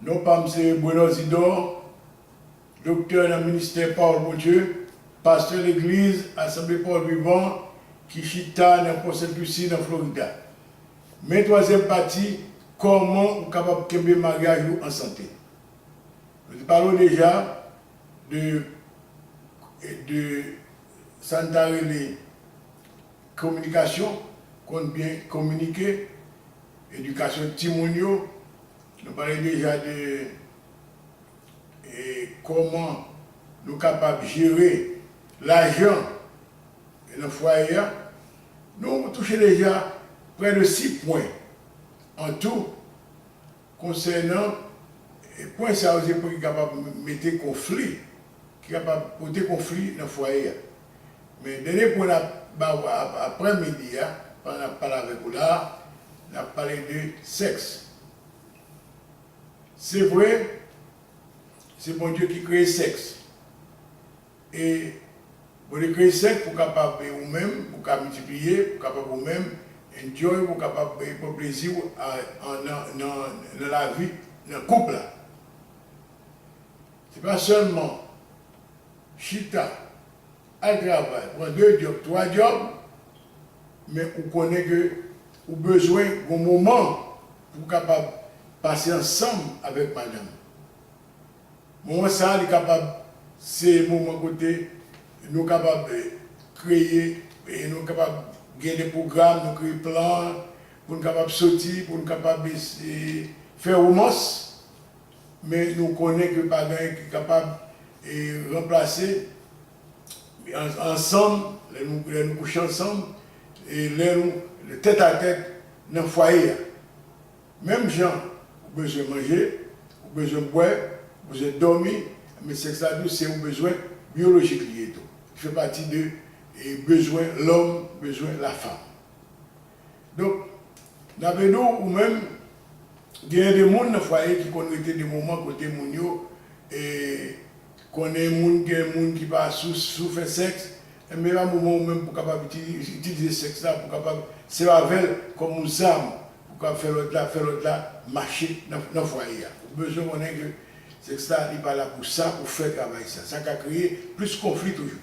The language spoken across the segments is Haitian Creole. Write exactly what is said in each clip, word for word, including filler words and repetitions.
Non pa m se Bruno Zidor, doktè nan ministè Pawòl Bondye, pastè legliz Asanble Pawòl Vivan ki chita nan Pò Sent Lisi nan Florida. Men twazyèm pati, kòman ou kapab kenbe maryaj ou an sante. Nou te pale w deja de, de sa n ta rele kominikasyon, konn byen kominike, edikasyon timoun yo. Nou pale deja de e kòman nou kapab jere lajan nan fwaye a. Nou touche deja prè de sis pwen an tou konsènan e pwen sa yo, se pwen ki kapab mete konfli, ki kapab pote konfli nan fwaye a. Men dènye pwen n ap ba w ap- aprè midi a, pandan n ap pale avèk ou la a, n ap pale de sèks. Se vre, se Bondye ki kreye sèks. E Bondye kreye sèks pou kapab e ou menm, pou ka miltipliye, pou kapab ou menm enjoy, pou kapab e pran plezi w a- an- nan, nan, nan lavi, nan koup la. Se pa sèlman chita, al travay, pran de djòb, twa djòb, men ou konnen ke ou bezwen gon moman pou w kapab pase ansanm avèk madanm. Moman sa a, li kapab se moman kote nou kapab eh, kreye, eh, nou kapab gen de pwogram, nou kreye plan pou nou kapab soti, pou nou kapab eh, fè womans. Men nou konnen ke pa gen anyen ki kapab eh, ranplase an- ansanm, lè nou, lè nou kouche ansanm, e lè nou tèt a tèt nan fwaye a. Menm jan ou bezwen manje, ou bezwen bwè, ou bezwen dòmi, men sèks la tou se yon bezwen byolojik li ye tou. Li fè pati de e, bezwen lòm, bezwen lafanm. Donk, n ap ede w ou menm, genyen de moun nan fwaye ki konn rete de moman kote moun yo e, konnen moun, gen moun ki pa sou, sou fè sèks, enben pa moman ou menm pou kapab itilize sèks la, pou kapab sèvi avè l kòm yon zam, pou kapab fè lòt la, fè lòt la mache nan, nan fwaye a. Ou bezwen konnen ke sèks la, li pa la pou sa, pou fè travay sa. Sa ka kreye plis konfli toujou.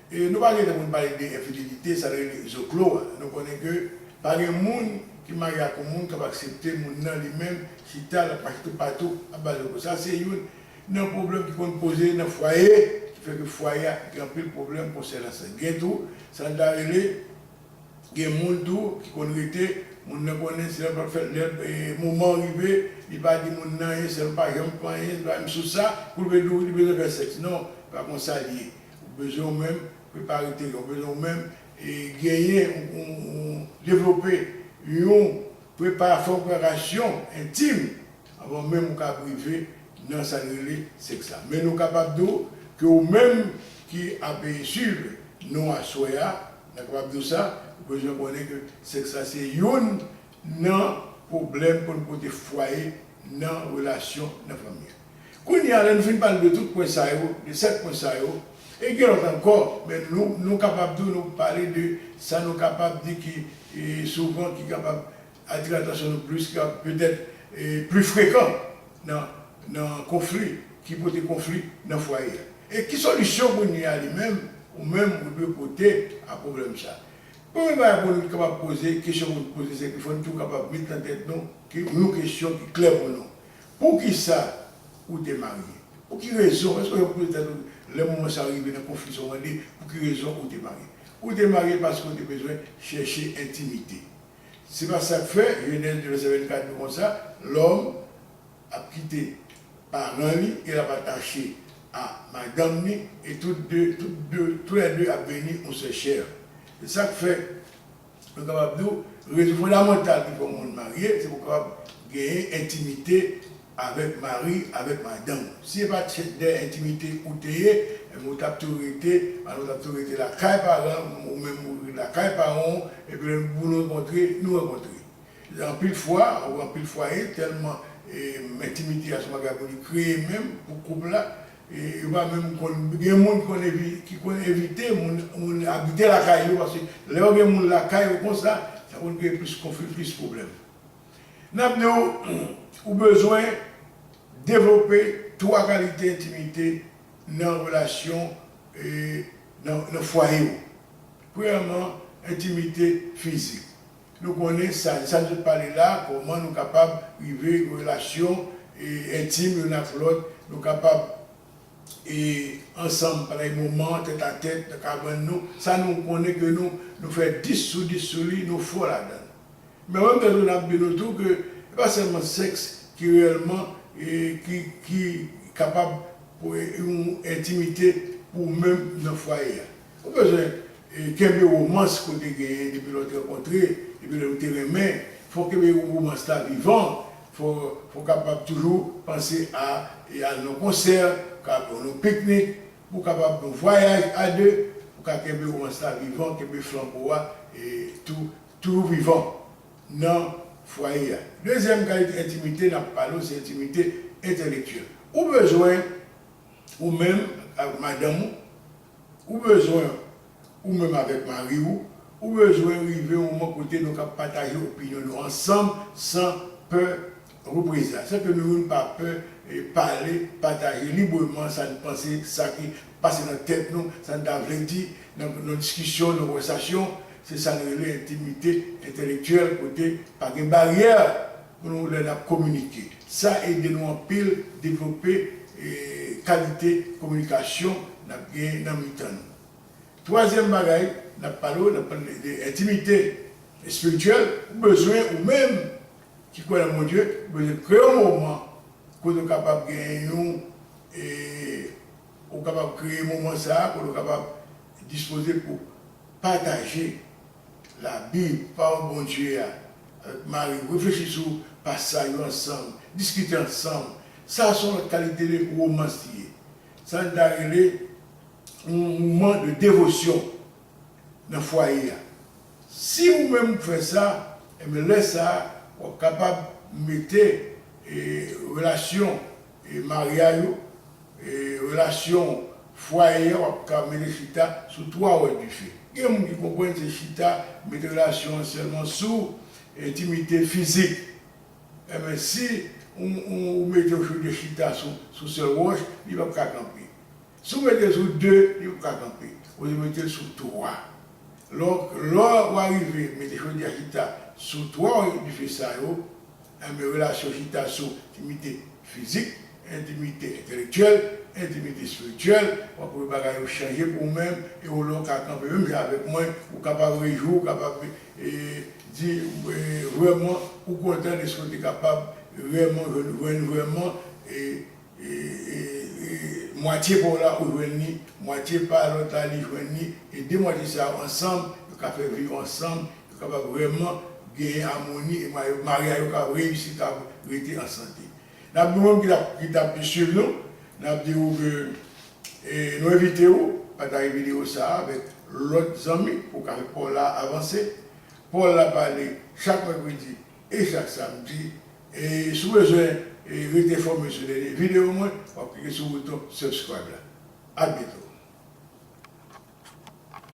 E nou pa gen tan pou n pale de enfidelite, sa rele zoklo a. Nou konnen ke pa gen moun ki marye ak yon moun k ap aksepte moun nan li menm chita, l ap mache toupatou, ap ba zoklo. Sa se youn nan pwoblèm ki konn poze nan fwaye, ki fè ke fwaye a gen anpil pwoblèm konsènan sa. Gen tou, sa n ta rele, gen moun tou ki konn rete, moun nan konnen se lè l pral fè, lè e, moman an rive, li pa di moun nan anyen, sèl pa janm fè anyen, li pa menm sou sa, pou l vle di w li bezwen fè sèks. Non, pa konsa l ye. Ou bezwen ou menm prepare teren, ou bezwen ou menm e, genyen, ou, ou, ou devlope yon prepa- fè yon preparasyon entim anvan menm ou ka rive nan sa n rele sèks la. Men nou kapab di w ke ou menm ki ap e, swiv nou aswè a, n a kapab di w sa, ou bezwen konnen ke sèks la se youn nan pwoblèm pou n pote fwaye nan relasyon nan fanmi an. Kounye a, lè nou fin pale de tout pwen sa yo, de sèt pwen sa yo, e gen lòt ankò, men nou, nou kapab tou nou pale de sa nou kapab di ki e, souvan ki kapab atire atansyon nou plis, ki kapab petèt e, pli frekan nan, nan konfli, ki pote konfli nan fwaye a. E ki solisyon kounye a li menm, ou menm ou dwe pote a pwoblèm sa? Premye bagay pou nou kapab poze, kesyon pou nou poze, se ke fò nou tou kapab met nan tèt nou ke yon kesyon ki klè pou nou. Poukisa ou te marye? Pou ki rezon? Èske w poze tèt ou lè moman sa rive nan konfli sa w mande, pou ki rezon ou te marye? Ou te marye paske w te bezwen chèche entimite. Se pa sa k fè, Jenèz de vèsè vennkat di konsa, lòm ap kite paran li e l ap atache a madanm li, e tout de, tout de, tou lè de ap vini yon sèl chè. Se sa k fè, nou kapab di w, rezon fondamantal ki fè yon moun marye, se pou w kapab genyen entimite avèk mari, avèk madanm ou. Si se pa t dèyè entimite ou te ye, enben ou t ap tou rete, ou t ap tou rete lakay paran, ou menm ou rete lakay paran w, epi lè pou nou rankontre, nou rankontre. Anpil fwa, ou anpil fwaye, tèlman e, entimite a se yon bagay pou li kreye menm, pou koup la, e, yo pa menm konn, gen moun ki konn, evi, ki konn evite moun, moun abite lakay yo, paske lè yo gen moun lakay yo konsa, sa konn kreye plis konfli, plis pwoblèm. N ap di w, ou bezwen Devlope twa kalite entimite nan relasyon, e, nan, nan fwaye w. Premyèman, entimite fizik. Nou konnen sa, sa nou sot pale la, kòman nou kapab rive gen relasyon, e, entim youn ak lòt, nou kapab, e, ansanm, pandan moman, tèt a tèt, nan kabann nou, sa nou konnen ke nou, nou fè dis sou dis sou li, nou fò ladan l. Men mwen bezwen ap di nou tou ke se pa sèlman sèks ki reyèlman, e, ki, ki kapab pou yon entimite pou ou menm nan fwaye a. Ou bezwen, e, kenbe womans kote genyen depi lè w te rankontre, depi lè w te renmen. Fò w kenbe womans la vivan. Fò, fò w kapab toujou panse a, e, al nan konsè, kapab nan piknik, pou w kapab nan vwayaj a de, pou w ka kenbe womans la vivan, kenbe flanbo a, e, tou, toujou vivan nan fwaye a. Dezyèm kalite entimite n ap pale w, se entimite entèlektyèl. Ou bezwen, ou menm, avèk madanm ou, ou bezwen, ou menm avèk mari w, ou bezwen rive yon moman kote nou ka pataje opinyon nou ansanm san pè reprezay. San ke nou youn pa pè, e, pale, pataje libreman sa n panse, sa ki pase nan tèt nou, sa n ta vle di nan, nan diskisyon, nan konvèsasyon. Se sa n rele entimite entèlektyèl, kote pa gen baryè pou nou lè n ap kominike. Sa ede nou anpil devlope, e, kalite kominikasyon n ap gen nan mitan nou. Twazyèm bagay n ap pale w, n ap pale de entimite espirityèl. Ou bezwen, ou menm ki kwè nan Bondye, ou bezwen kreye yon moman kote w kapab gen yon, e, ou kapab kreye moman sa a, kote w kapab dispoze pou pataje Labib, pawòl Bondye a, avèk mari w, reflechi sou pasaj yo ansanm, diskite ansanm. Sa se yon lòt kalite de womans li ye. Sa n ta rele yon moman de devosyon nan fwaye a. Si ou menm ou fè sa, enben lè sa a, w ap kapab mete, e, relasyon, e, maryaj ou, e, relasyon fwaye a, w ap ka mete chita sou twa wòch dife. Gen moun ki konprann se chita, mete relasyon an sèlman sou entimite fizik. Enben, si ou, ou, ou mete yon chodyè chita sou, sou sèl wòch, li p ap ka kanpe. Si w mete l sou de, li p ap ka kanpe. Ou dwe mete l sou twa. Lò, lò w arive mete chodyè a chita sou twa wòch dife sa yo, enben, relasyon chita sou entimite fizik, entimite entèlektyèl, entimite espirityèl, w ap wè bagay yo chanje pou ou menm, e w lè w ka kanpe menm jan avèk mwen, ou kapab rejwi w, ou kapab, e, di, e, vrèman, ou kontan dèske w te kapab vrèman jwenn, jwenn vrèman, e, e, e, e, mwatye pa w la, ou jwenn li, mwatye pa lòt la, li jwenn li, e de mwatye sa yo ansanm, yo ka fè viv ansanm, yo kapab vrèman genyen amoni, e ma-, maryaj yo ka reyisi, ka rete an sante. N ap di w menm ki t ap, ki t ap swiv nou, n ap di w ke, e, nou envite w pataje videyo sa a avèk lòt zanmi pou w ka fè pawòl la avanse. Pawòl la pale chak mèkredi e chak samdi. E si w bezwen, e, rete enfòme sou dènye videyo mwen, w ap klike sou bouton subscribe la. A byento.